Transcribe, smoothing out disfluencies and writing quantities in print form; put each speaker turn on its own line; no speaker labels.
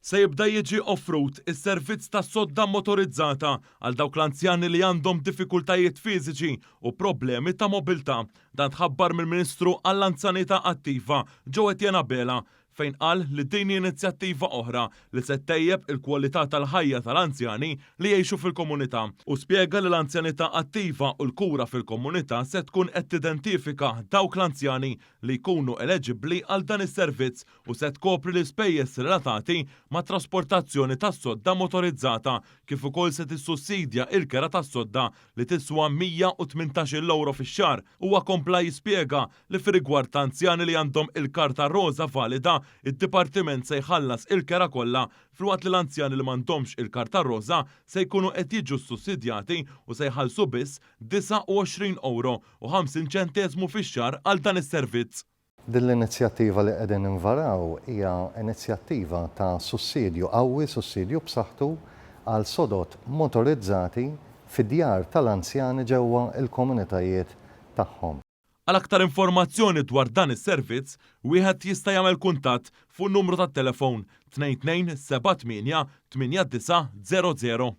Se jibda jiġi offrut is-servizz ta' sodda motorizzata għal dawk l-anzjani li għandhom diffikultajiet fiżiċi u problemi ta' mobilità. Dan tħabbar mill-Ministru għall-Anzjanità Attiva, Joe Etienne Abela, fejn qal li din hi inizjattiva oħra li se ttejjeb il-kwalità tal-ħajja tal-anzjani li jgħixu fil-komunità. Hu spjega li l-anzjanità attiva u l-kura fil-komunità se tkun qed tidentifika dawk l-anzjani li jkunu eleġibbli għal dan is-servizz u se tkopri l-ispejjeż relatati mat-trasportazzjoni tas-sodda motorizzata kif ukoll se tissussidja l-kera tas-sodda li tiswa 118-il ewro fix-xahar. Huwa kompla jispjega li fir-rigward ta' anzjani li għandhom il-karta roża valida, id-dipartiment se jħallas il-kera kollha filwaqt li l-anzjani li m'għandhomx il-karta roża se jkunu qed jiġu ssussidjati u se jħallsu biss 29 ewro u 50 ċenteżmu fix-xahar għal dan is-servizz.
Din l-inizjattiva li qegħdin invaraw hija inizjattiva ta' sussidju qawwi, sussidju b'saħħtu għal sodod motorizzati fid-djar tal-anzjani ġewwa l-komunitajiet tagħhom.
Għal aktar informazzjoni dwar dan is-servizz, wieħed jista' jagħmel kuntatt fuq numru tat-telefon 2278 8900.